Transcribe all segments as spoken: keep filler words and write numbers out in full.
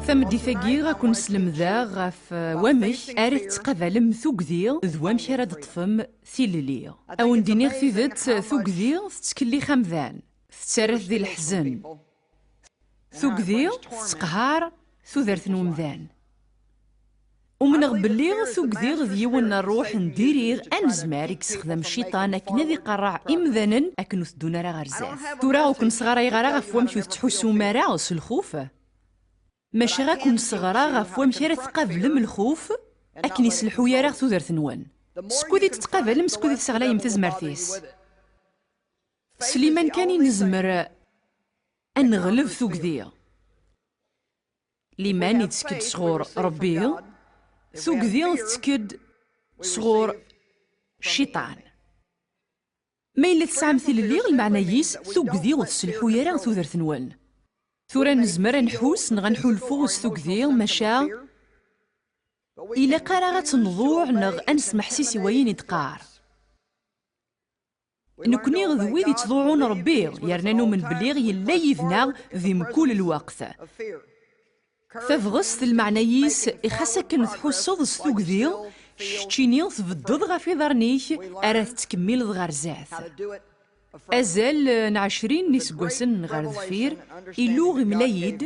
Tameddit-agi, ad ken-slemdeɣ ɣef, eh, wamek ara tettqabalem tugdi d wamek ara d-teṭṭfem tilelli. Ad wen-d-iniɣ tidet, tugdi tettkellix amdan, tettarra-t di leḥzen. Tugdi tettqehhar tudert n umdan. Umneɣ belli tugdi d yiwen n ṛṛuḥ n diri anezmar i yessexdam cciṭan akken ad iqerreɛ imdanen akken ur teddun ara ɣer zdat. Tura ur ken-sɣarayeɣ ara ɣef wamek ur tettḥussum ara s lxuf. Maca ad ken-sseɣreɣ ɣef wamek ara tqablem lxuf akken ur iselḥu ara tudert-nwen. Skud i tettqabalem, skud i tesseɣlayem tazmert-is. S liman kan i nezmer ad neɣleb tugdi. Liman yettekk-d sɣur Ṛebbi, tugdi tettekk-d sɣur cciṭan. Ma yella tesɛam tilelli, lmeɛna-is tugdi ur tselḥu ara tudert-nwen. Tura nezmer ad nḥuss neɣ ad nḥulfu s tugdi, maca ilaq ara ad tt-nḍuɛ neɣ ad nesmeḥsis i wayen i d-teqqar. Nekni d wid yettḍuɛun Ṛebbi, yerna numen belli yella yid-neɣ di mkul lweqt. Tabɣest, lmeɛna-is, ixas akken tḥusseḍ s tugdi, keččini tbeddeḍ ɣef iḍarren-ik ara tettkemmileḍ ɣer zdat. Azal n ɛecrin n iseggasen ɣer deffir, Illu imla-yi-d,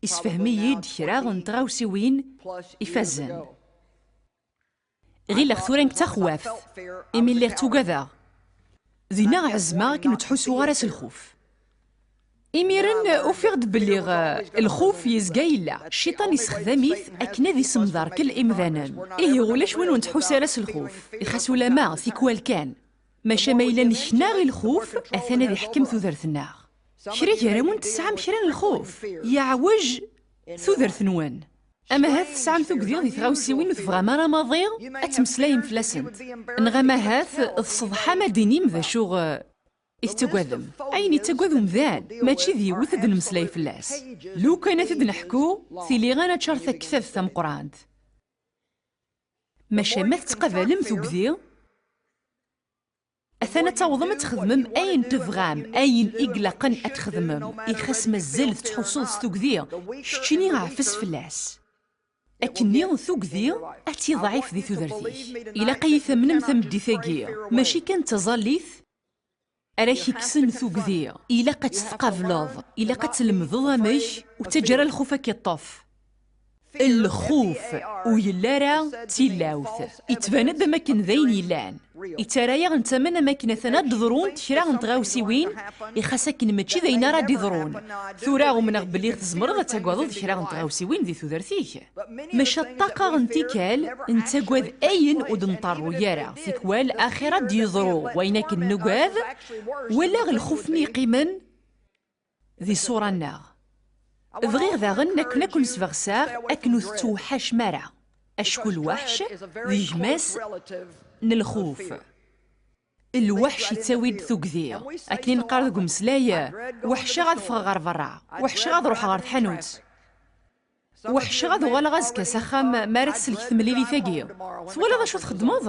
isefhem-iyi-d kra n tɣawsiwin ifazen. Ɣileɣ tura nekk d taxwaft, imi lliɣ ttuggadeɣ. Dinna ɛezmeɣ akken ur ttḥussuɣ ara s lxuf. Imiren ufiɣ-d belli, eh, lxuf yezga yella. Cciṭan issexdam-it akken ad isemderkel imdanen. Ihi ulac win ur nettḥussu ara s lxuf. Ixas ulama tikwal kan. Maca ma yella nekna i lxuf, atan ad iḥkem tudert-nneɣ. Kra gar-awen tesɛam kra n lxuf? Yeɛwej tudert-nwen. Amahat tesɛam tugdi di tɣawsiwin ur tebɣam ara maḍi ad tmeslayem fell-asent. Neɣ amahat tṣeḍḥam ad d-tinim d acu, eh, i tettagadem. Ayen yettagad umdan, mačči d yiwet ad d-nemmeslay fell-as. Lukan ad t-id-neḥku, tili ad naččar taktabt tameqqrant. Maca ma tettqabalem tugdi, atan ad tawḍem ad txedmem ayen tebɣam, ayen i ilaqen ad txedmem. Ixas mazal tettḥussuḍ s tugdi, keččini ɛfes fell-as. Akkenni tugdi ad tiḍɛif di tudert-ik. Ilaq ad yi-tamnem tameddit-agi, mačči kan d taẓallit ara k-ikksen tugdi. Ilaq ad tt-tqableḍ, ilaq ad tlemdeḍ amek ur ttaǧǧa ara lxuf ad k-iṭṭef. Lxuf ur yelli ara d tilawt. Ittban-d am akken d ayen yellan. Ittarra-yaɣ nettamen am akken atan ad d-ḍrunt kra n tɣawsiwin, ixas akken mačči d ayen ara d-iḍrun. Tura umneɣ belli tzemreḍ ad tagadeḍ kra n tɣawsiwin di tudert-ik. Maca ṭṭaqa n tikkal nettagad ayen ur d-nṭerru ara. Tikwal axir ad d-yeḍru wayen akken nugad, wala lxuf-nni yeqqimen di ṣṣura-nneɣ. Bɣiɣ daɣen akken ad ken-sbeɣseɣ akken ur tettweḥḥacem ara. Acku lweḥc d gma-s n lxuf. Lweḥc yettawi-d tugdi. Akken i neqqar deg umeslay, weḥceɣ ad ffɣeɣ ɣer berra, weḥceɣ ad ruḥeɣ ɣer tḥanut. Weḥceɣ ad uɣaleɣ azekka s axxam mi ara tsellek temlilit-agi. Twalaḍ acu txeddmeḍ?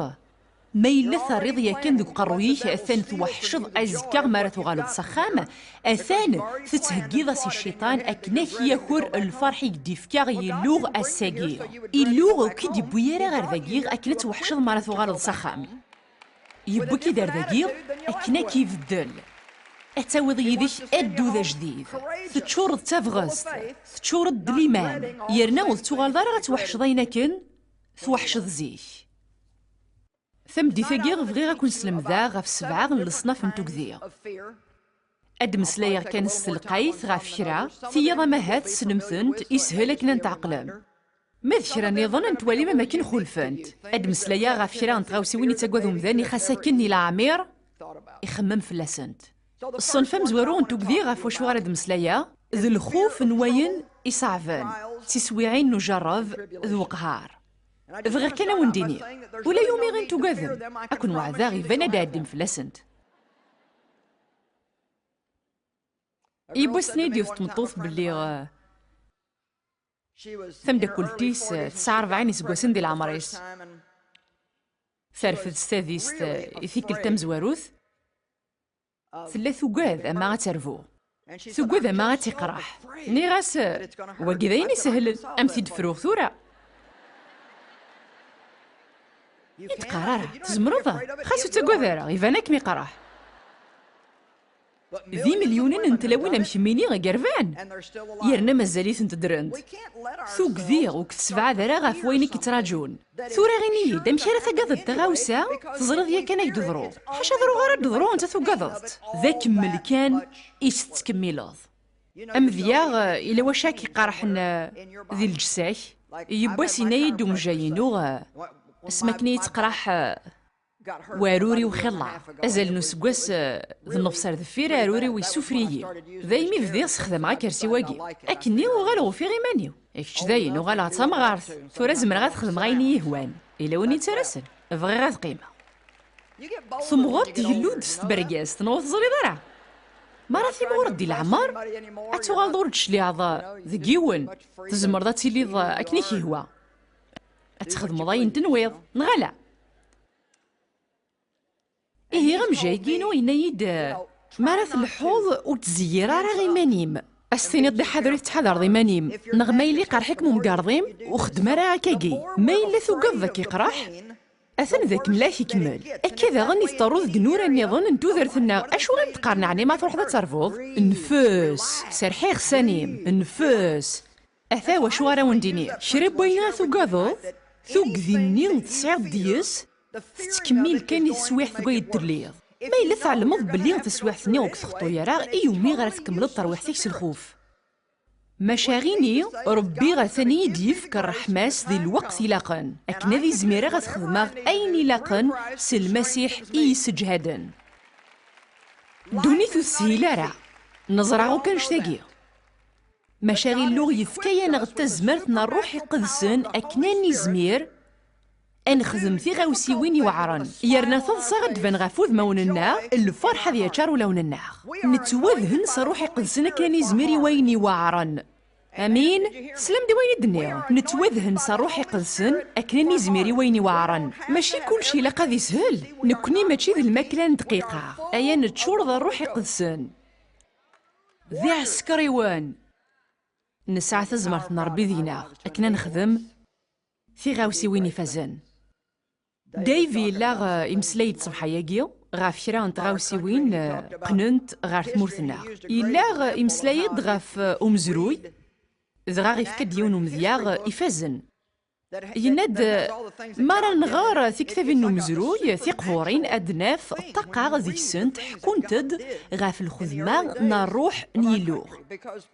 Ma yella terriḍ yakan deg uqerruy-ik, atan tweḥceḍ azekka mi ara tuɣaleḍ s axxam, atan tettheggiḍ-as i cciṭan akken ad k-yaker lferḥ i k-d-ifka Yillu ass-agi. Illu ur k-id-iwwi ara ɣer dagi akken ad tweḥceḍ mi ara tuɣaleḍ s axxam. Yewwi-k-id ar dagi akken ad k-ibeddel. Ad tawiḍ yid-k addud ajdid. Teččureḍ d tabɣest, teččureḍ d liman, yerna ur tettuɣaleḍ ara ad tweḥceḍ ayen akken tweḥceḍ zik. Tameddit-agi bɣiɣ ad ken-slemdeɣ ɣef sebɛa n leṣnaf n tugdi. Ad d-meslayeɣ kan s telqayt ɣef kra, tiyaḍ amahat tessnem-tent, ishel akken ad n-tɛeqlem. Ma d kra nniḍen ad n-twalim am akken xulfent. Ad d-meslayeɣ ɣef kra n tɣawsiwin i ttagad umdan, ixas akken i leɛmir ixemmem fell-asent. Ṣṣenf amezwaru n tugdi ɣef wacu ara d-meslayeɣ d lxuf n wayen iṣeɛben, d tiswiɛin n ujerreb d weqhar. Bɣiɣ kan ad wen-d-iniɣ, ula i umiɣin tugadem, ad ken-weɛdeɣ iban ad d-tɛeddim fell-asent. Yiwwas-ten-id yiwet n tmeṭṭut belli, eh, tamdakkelt-is, eh, tesɛa rebɛin iseggasen di leɛmer-is. Terfed s tadist, eh, i tikkelt tamezwarut. Tella tugad ama ad terbu. Tugad ama ad tt-iqraḥ. Nniɣ-as, wagi d ayen isehlen, am t-id-fruɣ tura. I d-qqar ara, tzemreḍ? Xas ur ttagad ara, iban akken iqraḥ. D imelyunen n tlawin am kemmini i yerban, yerna mazal-itent ddrent. Tugdi ur k-tessebɛad ara ɣef wayen i k-yettraǧun. Tura ini-yi-d, amek ara tagadeḍ taɣawsa teẓriḍ yakan ad k-d-teḍru? Ḥaca ad ruɣ ara d-teḍru, anta tugadeḍ-tt? D akemmel kan i s-tettkemmileḍ. Amedya, eh, yella wacu ara k-iqerḥen, eh, di lǧessa-k. Yiwwas yenna-yi-d umejjay-inu, eh, asmi akken i yi-teqreḥ, eh, werur-iw xilla. Azal n useggas, eh, d nnefs ar deffir, arur-iw yessufri-yi. Daymi bdiɣ sexdameɣ akersi-wagi. Akkenni uɣaleɣ ufiɣ iman-iw. Kečč dayen uɣaleɣ d tamɣart. Tura zemreɣ ad xedmeɣ ayen i yi-hwan. Yella win yettarasen? Bɣiɣ ad qqimeɣ. Temɣureḍ tgellu-d s tbergazt, neɣ ur teẓriḍ ara? Mi ara timɣureḍ di leɛmer, ad tuɣaleḍ ur d-tecliɛeḍ deg yiwen. Tzemreḍ ad tiliḍ akken i k-ihwa. Ad txedmeḍ ayen tenwiḍ, neɣ ala? Ihi amejjay-inu yenna-yi-d, mi ara tleḥḥuḍ ur ttzeyyir ara iman-im. Ad s-tiniḍ d aḥader i tettḥadareḍ iman-im, neɣ ma yella iqerḥ-ikem umgarḍ-im, ur xeddem ara akkagi. Ma yella tugadeḍ ad k-iqerḥ, atan d akemmel ad k-ikemmel. Akka daɣen i teṭṭerruḍ deg inurar nniḍen n tudert-nneɣ. Acu i m-d-qqaren ɛni ma truḥeḍ ad terbuḍ? Nfes, serreḥ i iɣsan-im, nfes. Ata wacu ara wen-d-iniɣ. Kra n wayen ara tugadeḍ, tugdi-nni tesɛiḍ deg-s, tettkemmil kan i teswiɛt deg wayen telliḍ. Ma yella tɛelmeḍ belli taswiɛt-nni ur k-txeṭṭu ara, i umi ara tkemmleḍ terwiḥt-ik s lxuf. Maca ini, Rebbi atan i yi-d-yefk ṛṛeḥma-s di lweqt ilaqen, akken ad izmireɣ ad xedmeɣ ayen ilaqen s Lmasiḥ i yi-sseǧhaden. Ddunit ur teshil ara. Neẓra akk annect-agi. Maca Illu yefka-yaneɣ-d tazmert n Ṛṛuḥ Iqedsen akken ad nizmir ad nexdem tiɣawsiwin iweɛṛen. Yerna taḍsa ad d-tban ɣef wudmawen-nneɣ, lferḥ ad yaččar ulawen-nneɣ. Nettwadhen s Ṛṛuḥ Iqedsen akken ad nizmir i wayen iweɛṛen. Amin? Teslam-d i wayen i d-nniɣ? Nettwadhen s Ṛṛuḥ Iqedsen akken ad nizmir i wayen iweɛṛen. Mačči kullec ilaq ad ishel. Nekkni mačči d lmakla n dqiqa. Aya neččur d Ṛṛuḥ Iqedsen. D iɛsekriwen. Nesɛa tazmert n Ṛebbi deg-neɣ akken ad nexdem tiɣawsiwin ifazen. Dave yella, eh, imeslay-d ṣṣbeḥ-agi ɣef kra n tɣawsiwin, eh, qqnent ɣer tmurt-nneɣ. Yella, eh, imeslay-d ɣef, eh, umezruy, dɣa ifka-d yiwen umedya, eh, ifazen. Yenna-d, mi ara nɣer tiktabin n umezruy tiqburin, ad naf ṭṭaqa deg-sent ḥkunt-d ɣef lxedma n Ṛṛuḥ n Yillu.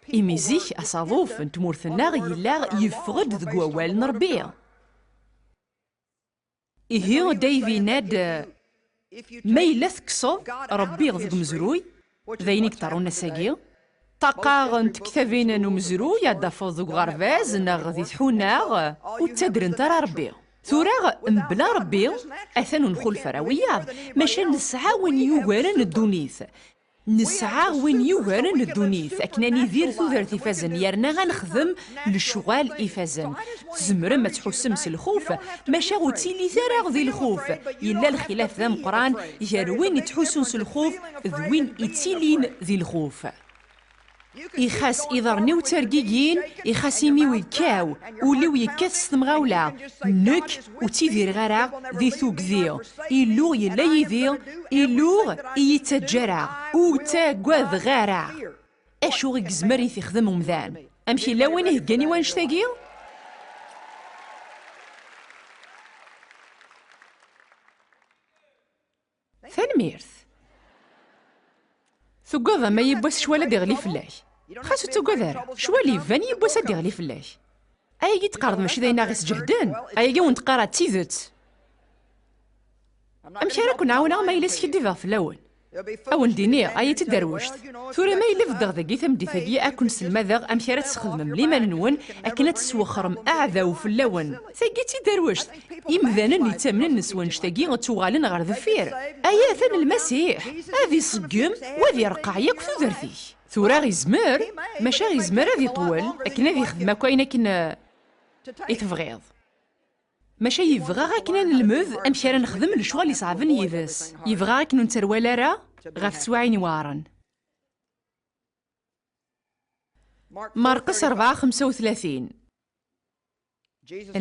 Imi zik asaḍuf n tmurt-nneɣ yella yeffeɣ-d deg wawal n Ṛebbi. Ihi, Dave yenna-d, ma yella tekkseḍ Ṛebbi deg umezruy, d ayen i yeḍrun ass-agi, ṭṭaqa n tektabin n umezruy ad d-tafeḍ deg uɣerbaz neɣ di tḥuna, ur ttadrent ara Ṛebbi. Tura, mebla Ṛebbi, atan ur nxulef ara wiyaḍ, maca nesɛa win yugaren ddunit. Nesɛa win yugaren ddunit, akken ad nidir tudert ifazen, yerna ad nexdem lecɣal ifazen. Tzemrem ad tḥussem s lxuf, maca ur ttilit ara di lxuf. Yella lxilaf d ameqqran gar win ittḥussun s lxuf d win ittilin di lxuf. Ixas iḍarren-iw ttergigin, ixas imi-w ikkaw, ul-iw yekkat s temɣawla, nekk ur ttidireɣ ara di tugdi. Illu yella yid-i, Illu i yi-ttaǧǧa ara, ur ttagadeɣ ara. Acu i yezmer i t-ixdem umdan? Amek yella win iheggan i wannect-agi? Tanemmirt. Tugadeḍ ama yiwwas ccwal ad d-iɣli fell-ak? Xas ur ttagad ara, ccwal iban yiwwas ad d-iɣli fell-ak. Ayagi d-teqqareḍ mačči d ayen aɣ-isǧehden, ayagi wen-d-qqareɣ d tidet. Amek ara ken-ɛawneɣ ma yella skiddibeɣ fell-awen? A wen-d-iniɣ, ay tiderwect. Tura ma yella beddeɣ dagi tameddit-agi, ad ken-sselmadeɣ amek ara tesxedmem liman-nwen akken ad teswexxrem aɛdaw fell-awen. Tagi d tiderwect. Imdanen yettamnen s wannect-agi ttuɣalen ɣer deffir. Aya atan Lmasiḥ, ad iṣeggem, u ad ireqqeɛ yakk tudert-ik. Tura izmer, maca izmer ad iṭwel akken ad ixdem akk ayen akken, eh, i tebɣiḍ. Maca yebɣa akken ad nelmed amek ara nexdem lecɣal iṣeɛben yid-s. Yebɣa akken ur netterwal ara ɣef teswiɛin iweɛren. Marqes rebɛa xemsa u tlatin.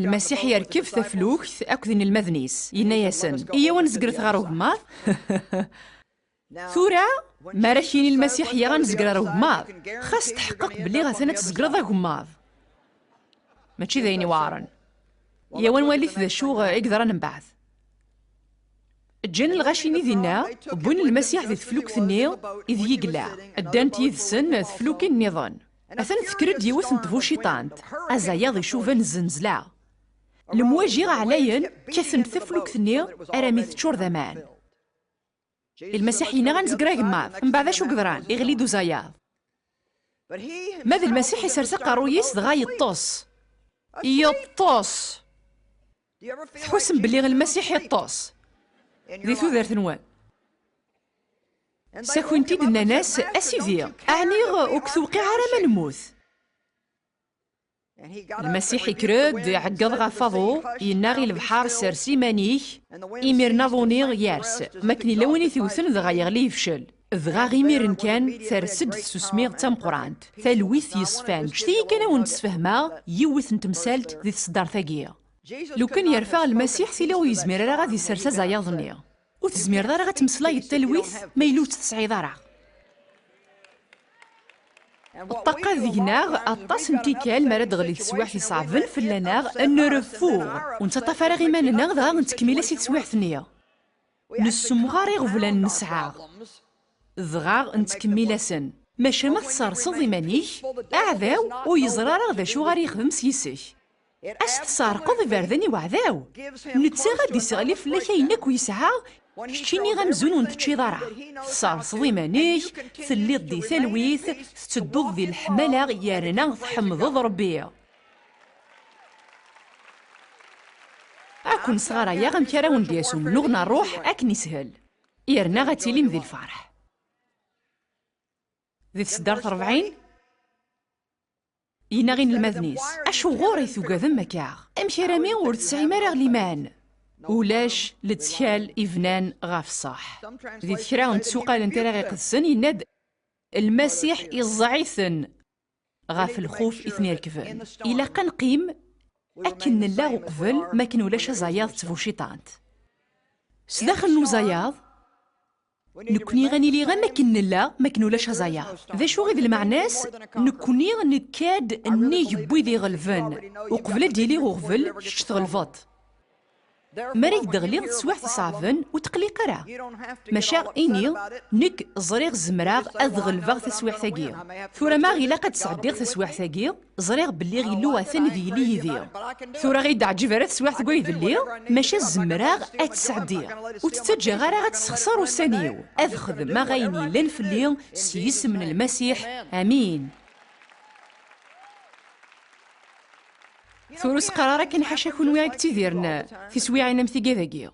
Lmasiḥ yerkeb taflukt akked inelmaden-is, yenna-yasen: "Iyyaw ad nezgret ɣer ugemmaḍ." Tura, mi ara k-yini Lmasiḥ: "Iyyaɣ ad nezger ɣer ugemmaḍ", xas tḥeqqeq belli atan ad tzegreḍ agemmaḍ. Mačči d ayen iweɛren. Iyyaw ad nwalit d acu i yeḍran mbeɛd. Ǧǧan lɣaci-nni dinna, wwin Lmasiḥ di teflukt-nni ideg yella, ddant yid-sen teflukin nniḍen. Atan tekker-d yiwet n tbuciṭant, azayaḍ icuban zzenzla. Lemwaji ɛlayen, kkaten-d taflukt-nni armi teččur d aman. Lmasiḥ yenna ad nezger agemmaḍ, mbeɛd acu yeḍran? Iɣli-d uzayaḍ. Ma d Lmasiḥ isers aqerruy-is dɣa yeṭṭes. Yeṭṭes! Tḥusem belli Lmasiḥ iṭṭes di tudert-nwen? Sakin-t-id nnan-as: "A Sidi, ɛni ur k-tewqiɛ ara ma nemmut?" Lmasiḥ ikker-d, iɛeggeḍ ɣef waḍu, yenna i lebḥer: "Sers iman-ik." Imiren aḍu-nni yers, makken yella win i t-iwten dɣa yeɣli yefcel. Dɣa imiren kan, ters-d tsusmi d tameqqrant. Talwit yeṣfan. Ǧǧet-iyi kan a wen-d-sfehmeɣ yiwet n temsalt di tseddart-agi. Lukan yerfa Lmasiḥ, tili ur yezmir ara ad isers azayaḍ-nni. Ur tezmireḍ ara ad temmeslayeḍ talwit ma yella ur tt-tesɛiḍ ara. Ṭṭaqa deg-neɣ aṭas n tikkal mi ara d-teɣli teswiɛt iṣeɛben fell-aneɣ, nreffu, ur nettaṭṭaf ara iman-nneɣ dɣa nettkemmil-as i teswiɛt-nni. Nessemɣar iɣeblan nesɛa, dɣa nettkemmil-asen. Maca ma tesserseḍ iman-ik, aɛdaw ur yeẓri ara d acu ara yexdem s yis-k. Ad s-tesɛerqeḍ iberdan i weɛdaw. Netta ad d-isseɣli fell-ak ayen akk yesɛa, keččini amzun ur n-teččiḍ ara. Tesserseḍ iman-ik, telliḍ di talwit, tettedduḍ di leḥmala yerna tḥemmdeḍ Rebbi. Ad ken-sɣarayeɣ amek ara wen-d-yas umennuɣ n ṛṛuḥ akken ishel, yerna ad tilim di lferḥ. Di tseddart rebɛin, yenna i inelmaden-is: "Acuɣer i tugadem akka? Amek arami ur tesɛim ara liman?" Ulac lettkal ibnan ɣef ṣṣeḥ. Di tekra n tsuqal n Tira Iqedsen, yenna-d: "Lmasiḥ iẓẓeɛ-iten ɣef lxuf i ten-irekben." Ilaq ad neqqim akken nella uqbel, makken ulac azayaḍ d tbuciṭant. Sdaxel n uzayaḍ, nekkni ad nili am akken nella, makken ulac azayaḍ. D acu i d lmeɛna-s? Nekkni nekka-d nnig n wid iɣelben. Uqbel ad d-yili uɣbel, kečč tɣelbeḍ. Mi ara k-d-ɣliɣ teswiɛt iṣeɛben, ur tqelliq ara. Maca ini: "Nekk ẓriɣ zemreɣ ad ɣelbeɣ taswiɛt-agi. Tura ma ilaq ad sɛeddiɣ taswiɛt-agi, ẓriɣ belli Illu atan ad yili yid-i. Tura ur yi-d-teɛǧib ara teswiɛt deg wayen lliɣ, maca zemreɣ ad tt-sɛeddiɣ. Ur tt-ttaǧǧaɣ ara ad tessexṣer ussan-iw. Ad xedmeɣ ayen yellan fell-i s yisem n Lmasiḥ. Amin." Tura ur s-qqar ara akken ḥaca kunwi i yettidiren tiswiɛin am tigad-agi.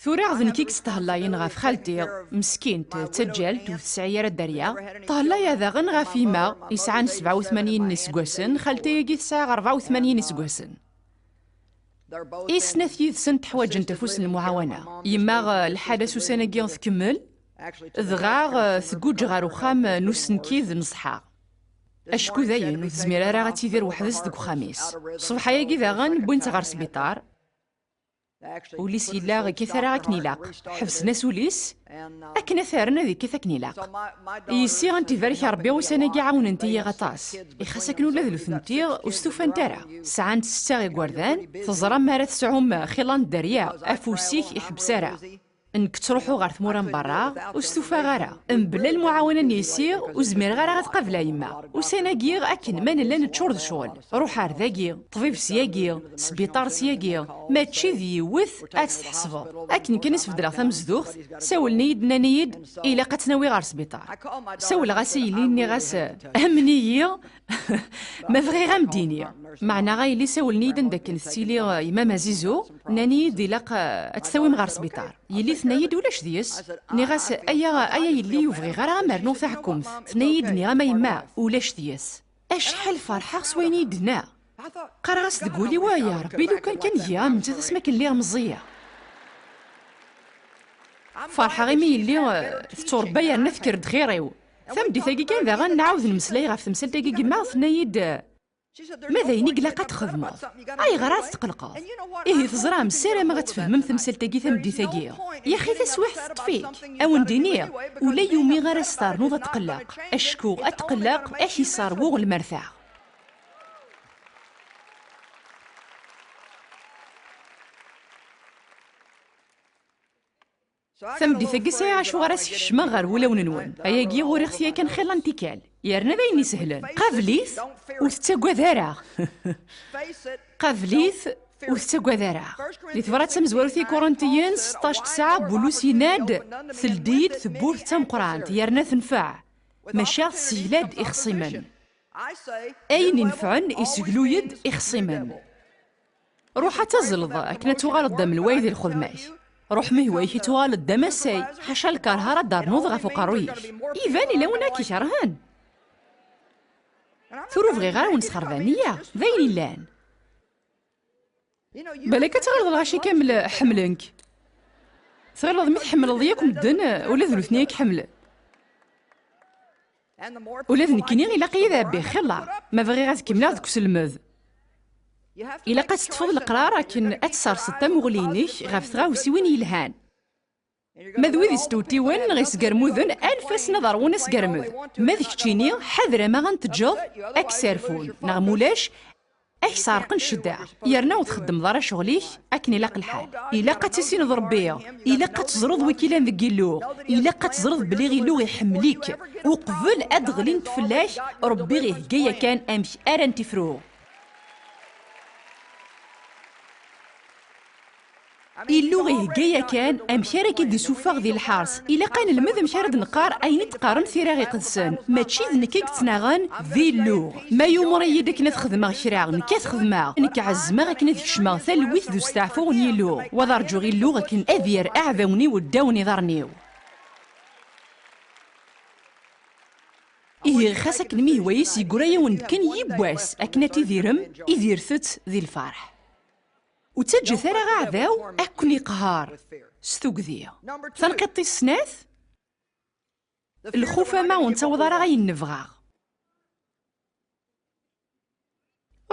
Tura d nekk i yestehlayen ɣef xalti, meskint, d taǧǧalt, ur tesɛi ara dderya. Tehlaya daɣen ɣef yemma, yesɛan sebɛa u tmanyin n iseggasen, xalti-agi tesɛa rebɛa u tmanyin iseggasen. I snat yid-sent ḥwajent afus n lemɛawana. Yemma, eh, lḥala s ussan-agi tkemmel, dɣa, eh, tguǧ ɣer uxxam n usenkid n ṣṣeḥḥa. Acku dayen ur tezmir ara ad tidir weḥd-s deg uxxam-is. Ṣṣbeḥ-agi daɣen wwin-tt ɣer sbiṭar. Ul-is yella ur yekkat ara akken ilaq. Ḥebsen-as ul-is akken ad t-rren ad yekkat akken ilaq. Yessi, ad tent-ibarek Rebbi, ussan-agi ɛawnen-iyi aṭas. Ixas akken ula d nutenti ur stufant ara. Sɛant setta igerdan, teẓram mi ara tesɛum xilla n dderya, afus-ik iḥebbes ara. Nekk ttruḥuɣ ɣer tmura n berra, ur stufaɣ ara. Mebla lmuɛawna n yessi, ur zmireɣ ara ad qableɣ yemma. Ussan-agi akken ma nella neččur d ccɣel. Ruḥ ar dagi, ṭṭbib syagi, sbiṭar syagi, mačči d yiwet ad tt-tḥesbeḍ. Akken kan i s-beddleɣ tamezduɣt, sawlen-iyi-d, nnan-iyi-d: "Ilaq ad tt-nawi ɣer sbiṭar." Sawleɣ-as i yelli, nniɣ-as: "Amen-iyi, ma bɣiɣ ad m-d-iniɣ." Meɛna a yelli, sawlen-iyi-d anda akken tettili, eh, yemma Mazizo, nnan-iyi-d: "Ilaq, eh, ad tt-tawim ɣer sbiṭar." Yelli tenna-yi-d: "Ulac deg-s." Nniɣ-as: "Aya, aya yelli, ur bɣiɣ ara ad m-rnuɣ taɛkumt." Tenna-yi-d: "Nniɣ-am a yemma, ulac deg-s." Acḥal ferḥeɣ s wayen i yi-d-tenna. Qqareɣ-as deg wul-iw: "Ay a Rebbi, lukan kan giɣ am nettat asmi akken lliɣ meẓẓiyeɣ." Ferḥeɣ imi yelli, eh, tetturebba yerna tekker-d xir-iw. Tameddit-agi kan daɣen nɛawed nemmeslay ɣef temsalt-agi, gma tenna-yi-d: "Ma d ayen i ilaq ad txedmeḍ, ayɣer ara tetqelqeḍ? Ihi teẓram, ssarameɣ ad tfehmem tamsalt-agi tameddit-agi. Yaxi taswiɛt teṭṭef-ik. Ad wen-d-iniɣ, ula i umi ara s-ternuḍ ad tqelleq, acku ad tqelleq ad k-isserwu lmerta." Tameddit-agi sɛiɣ acu ara s-kecmeɣ ɣer wulawen-nwen. Ayagi uriɣ-t yakan xilla n tikkal, yerna d ayen isehlen. Qabel-it, ur tettagad ara. Qabel-it, ur tettagad ara. Di tebrat tamezwarut i Kurintiyen seṭṭac tesɛa, Bulus yenna-d: "Teldi-d tewwurt d tameqqrant, yerna tenfeɛ, maca tessegla-d ixṣimen." Ayen inefɛen iseglu-yid ixṣimen. Ruḥ ad tazzleḍ akken ad tuɣaleḍ d amelway di lxedma-k. Ruḥ ma ihwa-yak ad tuɣaleḍ d amasay, ḥaca lkerh ara d-ternuḍ ɣef uqerruy-ik. Iban ila win ara k-ikerhen. Tura ur bɣiɣ ara wen-sxerben, iyya, d ayen illan. Balak ad tɣileḍ lɣaci kamel ḥemmlen-k. Tɣileḍ mi tḥemmleḍ yakk medden, ula d nutni ad k-ḥemmlen. Ula d nekkini ilaq-iyi ad ɛebbiɣ xilla, ma bɣiɣ ad kemmleɣ deg uselmed. Ilaq ad teṭṭfeḍ leqrar akken ad tesserseḍ tamuɣli-inek ɣef tɣawsiwin yelhan. Ma d wid istewtiwen neɣ isgermuden, anef-asen ad ṛwun asgermed. Ma d keččini, ḥader ama ad n-teǧǧeḍ ad k-sserfun, neɣ mulac, ad k-sɛerqen ccedda, yerna ur txeddmeḍ ara ccɣel-ik akken ilaq lḥal. Ilaq ad tissineḍ Ṛebbi, ilaq ad teẓreḍ wi k-ilan deg Illu, ilaq ad teẓreḍ belli Illu iḥemmel-ik. Uqbel ad d-ɣlint fell-ak, Ṛebbi ihegga yakan amek ara nent-ifru. Illu ihegga yakan amek ara k-id-isuffeɣ di lḥers. Ilaq ad nelmed amek ara d-neqqar ayen i d-qqaren Tira Iqedsen. Mačči d nekk i yettnaɣen, d Illu. Ma yumeṛ-iyi-d akken ad xedmeɣ kra, nekk ad t-xedmeɣ. Nekk ɛezmeɣ akken ad kecmeɣ talwit d usteɛfu n Yillu. Wa d arǧuɣ Illu akken ad yerr aɛdawen-iw ddaw n iḍarren-iw. Ihi, xas akken mi ihwa-yas, yegra-yawen-d kan yiwwas akken ad tidirem, idiret-tt di lferḥ. Ur ttaǧǧat ara aɛdaw ad ken-iqher s tugdi. Tanqiḍt tis snat, lxuf ama ur nettaweḍ ara ayen nebɣa.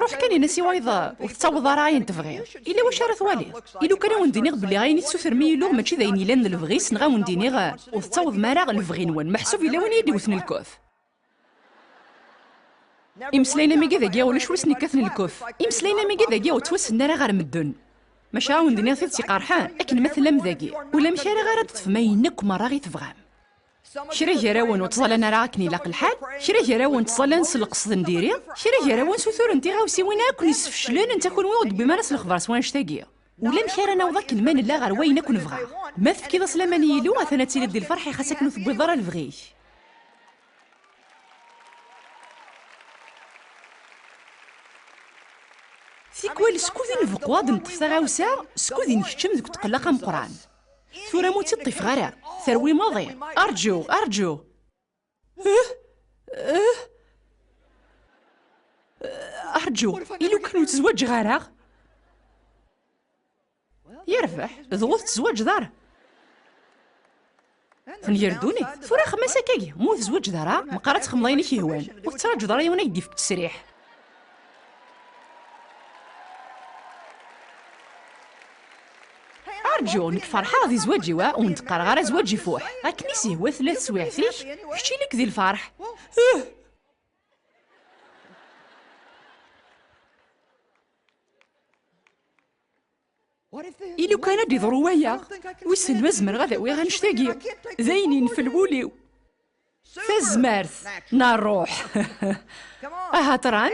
Ruḥ kan in-as i wayeḍ ur tettaweḍ ara ayen tebɣiḍ. Illa wacu ara twaliḍ. Ilukan ad wen-d-iniɣ belli ayen i tessutrem i Yillu mačči d ayen yellan d lebɣi-s, neɣ ad wen-d-iniɣ ur tettaweḍem ara lebɣi-nwen, meḥsub illa win i yi-d-iwten lkuf. Imeslayen am wigi dagi ulac wi sen-ikkaten lkuf. Imeslayen am wigi dagi ur ttwassnen ara ɣer medden. Maca ad wen-d-iniɣ tidet iqerḥen, akken ma tellam dagi, ulamek ara ara d-teṭṭfem ayen akk merra i tebɣam. Kra gar-awen ur ttẓallan ara akken ilaq lḥal, kra gar-awen ttẓallan s lqesd n diri, kra gar-awen suturen tiɣawsiwin akk n isfeclen, netta kunwi ur d-tewwim ara s lexbar s wanect-agi. Ulamek ara naweḍ akken ma nella ɣer wayen akk nebɣa. Ma tefkiḍ-as laman i Yillu, atan ad tiliḍ di lferḥ, i xas akken ur tewwiḍ ara lebɣi-k. Tikwal, skud i nbeqqu ad neṭṭef taɣawsa, skud i nkeččem deg utqelleq ameqqran. Tura mu tt-ṭṭifeɣ ara, terwi maḍi. Arǧu, arǧu. Eh? Eh? Arǧu, i lukan ur ttezwaǧeɣ ara? Yerbeḥ, dɣa ur tettezwaǧeḍ ara. Tenger ddunit. Tura xemmem-as akkagi, ma ur tezwaǧeḍ ara, meqqar ad txemmeḍ ayen i k-ihwan. Ur tettraǧuḍ ara yiwen ad k-d-ifk ttesriḥ. Arǧu, nekk ferḥeɣ di zzwaǧ-iw, ur n-d-qqareɣ ara zzwaǧ ifuḥ. Akken i s-ihwa tella teswiɛt-ik, kečč ili-k di lferḥ. Uh! I lukan ad d-iḍru waya, wissen ma zemreɣ ad awiɣ annect-agi. D ayen yenfel wul-iw. Tazmert n ṛṛuḥ. Aha ṭran,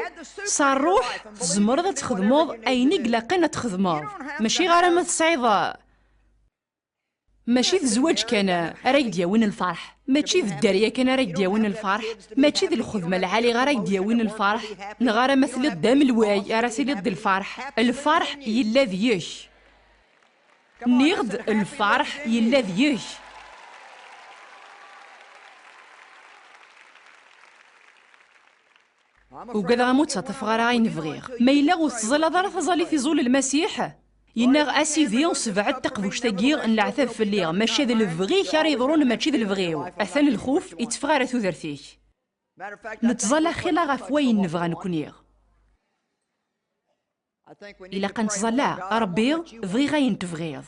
s ṛṛuḥ tzemreḍ ad txedmeḍ ayen i ilaqen ad txedmeḍ. Mačči ɣer ma tesɛiḍ, mačči d zzwaǧ kan ara k-d-yawin lferḥ, mačči d dderya kan ara k-d-yawin lferḥ, mačči d lxedma lɛali ara k-d-yawin lferḥ, neɣ ara ma telliḍ d amelway ara tiliḍ d lferḥ. Lferḥ yella deg-k. Nniɣ-d lferḥ yella deg-k. Ugadeɣ am ur ttaṭṭafeɣ ara ayen bɣiɣ. Ma yella ur tettẓallaḍ ara taẓallit iẓul Lmasiḥ, Yenna-ɣ: "A Sidi, sebɛed taqbuct-agi n leɛtab fell-i, maca d lebɣi-k ara yeḍrun, mačči d lebɣi-w." Atan lxuf itteffeɣ ara tudert-ik. Nettẓalla xilla ɣef wayen nebɣa nekni. Ilaq ad nettẓalla: "A Ṛebbi, bɣiɣ ayen tebɣiḍ.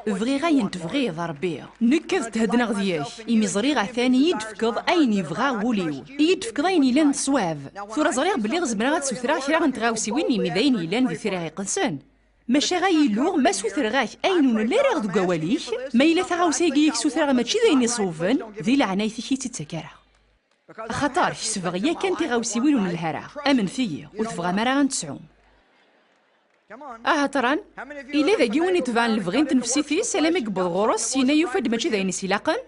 Bɣiɣ ayen tebɣiḍ, a Ṛebbi. Nekk ad theddneɣ deg-k, imi ẓriɣ atan i yi-d-tefkeḍ ayen yebɣa wul-iw. I yi-d-tefkeḍ ayen yellan d ṣṣwab. Tura ẓriɣ belli zemreɣ ad sutreɣ kra n tɣawsiwin, imi d ayen yellan di Tira Iqedsen. Maca, ay Illu, ma sutreɣ-ak ayen ur nelli ara deg wawal-ik, ma yella taɣawsa-agi i k-sutreɣ mačči d ayen iṣewben, di leɛnayt-ik i tt-id-ttak ara. Axaṭer kesbeɣ yakan tiɣawsiwin ur nelhi ara. Amnet-iyi, ur tebɣam ara ad n-tesɛum." Aha ṭran, ila dagi win itebɛen lebɣi n tnefsit-is alammi yewweḍ ɣur-s, yenna yufa-d mačči d ayen i s-ilaqen?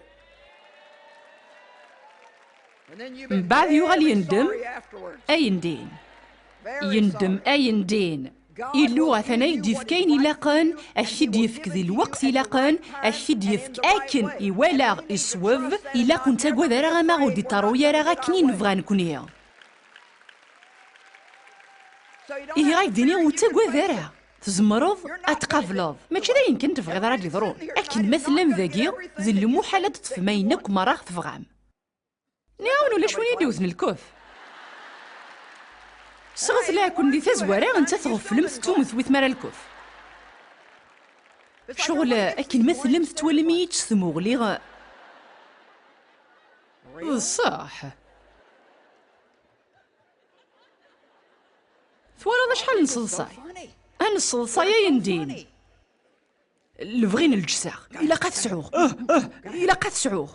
Mbeɛd yuɣal yendem ayen din. Yendem ayen din. Illu atan ad k-d-yefk ayen ilaqen, ad k-t-id-yefk di lweqt ilaqen, ad k-t-id-yefk akken iwala iṣweb. Ilaq ur nettagad ara ama ur d-iṭerru ara akken i nebɣa nekni. Ihi ad k-d-iniɣ ur ttagad ara. Tzemreḍ ad tqableḍ. Mačči d ayen kan tebɣiḍ ara d-iḍrun. Akken ma tellam dagi, d lmuḥal ad teṭṭfem ayen akk merra tebɣam. Nniɣ-awen ulac win i d-iwten lkuf. Sɣet leɛken di tazwara, netta tɣeflem tettumet wi tmara lkuf. Ccɣel akken ma tellam tettwalem-iyi-d s tmuɣli. D ṣṣeḥ. Twalaḍ acḥal nesseḍsay? Ad nesseḍsay ayen din. Lebɣi n lǧessa. Ilaq ad t-sɛuɣ. Uh, uh, ilaq ad t-sɛuɣ.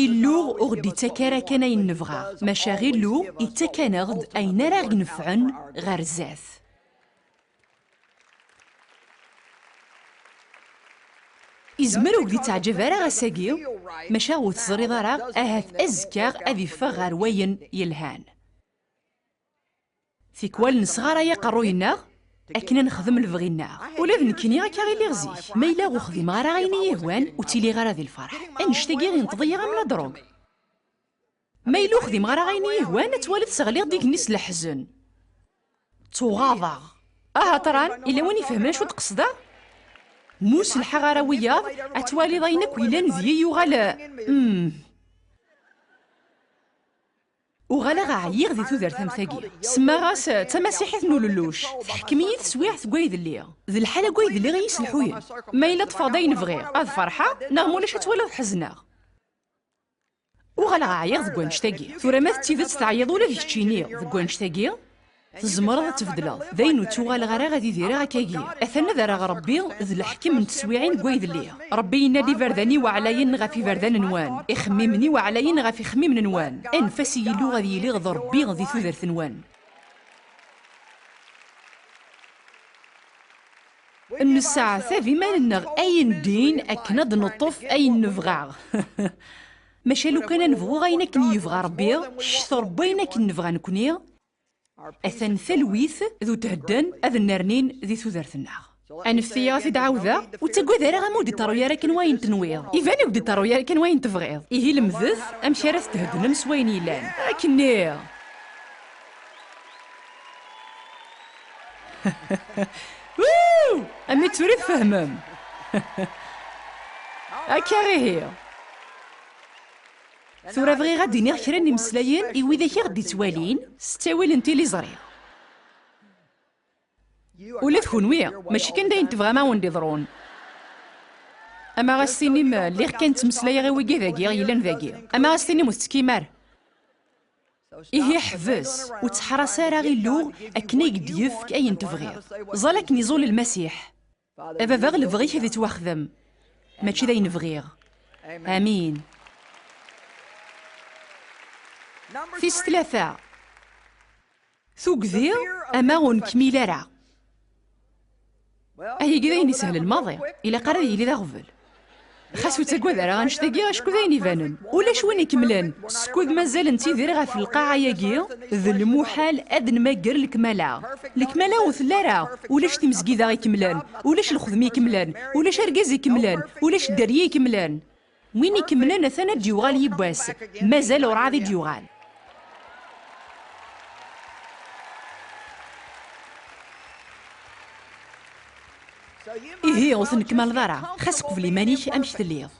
Illu ur ɣ-d-ittak ara kan ayen nebɣa, maca Illu ittak-aneɣ-d ayen ara ɣ-inefɛen ɣer zdat. Izmer ur k-d-itteɛǧab ara ass-agi, maca ur teẓriḍ ara, ahat azekka ad iffeɣ ɣer wayen yelhan. Tikwal nesɣaray aqerruy-nneɣ akken ad nexdem lebɣi-nneɣ. Ula d nekkini akka i lliɣ zik. Ma yella ur xdimeɣ ara ayen i yi-hwan, ur ttiliɣ ara di lferḥ. Annect-agi inṭeḍ-iyi am ladrug. Ma yella ur xdimeɣ ara ayen i yi-hwan, ad twaliḍ sseɣliɣ-d igenni s leḥzen. Ttuɣaḍeɣ. Aha ṭran, yella win ifehmen acu d-qesdeɣ? Mu selḥeɣ ara wiyaḍ, ad twaliḍ ayen akk yellan deg-i yuɣal, mm. Uɣaleɣ ɛyiɣ di tudert am tagi. Semmaɣ-as d tamasiḥit n ulelluc. Teḥkem-iyi teswiɛt deg wayd lliɣ. D lḥala deg wayd lliɣ i yi-selḥuyen. Ma yella ṭṭfeɣ-d ayen bɣiɣ, ad ferḥeɣ, neɣ ma ulac ad twaliḍ ḥezneɣ. Uɣaleɣ ɛyiɣ deg wannect-agi. Tura ma d tidet teɛyiḍ ula d keččini deg wannect-agi, tzemreḍ ad tbeddleḍ. D ayen ur ttuɣaleɣ ara ad idireɣ akkagi. Atan ad rreɣ Rebbi d leḥkem n teswiɛin deg wayd lliɣ. Rebbi yenna-d: "Iberdan-iw ɛlayen ɣef iberdan-nwen, ixemmimen-iw ɛlayen ɣef ixemmimen-nwen." Anef-as i Yillu ad yiliɣ d Rebbi di tudert-nwen. Nesseɛtab iman-nneɣ ayen din akken ad d-neṭṭef ayen nebɣa. Maca lukan ad nebɣu ayen akken yebɣa Rebbi, kter n wayen akken nebɣa nekni, atan talwit d uthedden ad nnernin di tudert-nneɣ. Anfet-iyi ad t-id-ɛawdeɣ, ur ttagad ara ama ur d-iṭerru ara kan wayen tenwiḍ. Iban ur d-iṭerru ara kan wayen tebɣiḍ. Ihi lemdet amek ara theddnem s wayen yellan. Akkenni! Wuu! Ami tura i tfehmem. Akka ihi. Tura bɣiɣ ad d-iniɣ kra n imeslayen i widak i ɣ-d-ittwalin s ttawil n tiliẓri. Ula d kunwi, mačči kan d ayen tebɣam a wen-d-iḍrun. Ama ɣas tinim, lliɣ kan ttmeslayeɣ i wigad-agi yellan dagi. Ama ɣas tinim ur tettekkim ara. Ihi ḥbes, ur tteḥras ara Illu akken ay k-d-yefk ayen tebɣiḍ. Ẓal akken iẓul Lmasiḥ. A Baba, lebɣi-k ad ittwaxdem, mačči d ayen bɣiɣ. Amin. Tis tlata. Tugdi ama ur nkmil ara. Ayagi d ayen isehlen maḍi, ilaq ara ad yili d aɣbel. Xas ur ttagad ara annect-agi, acku d ayen ibanen. Ulac win ikemlen. Skud mazal nettidir ɣef lqaɛa-agi, d lmuḥal ad nmager lekmala. Lekmala ur telli ara. Ulac timezgida ikemlen, ulac lxedma ikemlen, ulac argaz ikemlen, ulac dderya ikemlen. Win ikemlen atan ad d-yuɣal yiwwas, mazal urɛad i d-yuɣal. Ihi ur tennekmaleḍ ara, xas qbel iman-ik amek telliḍ.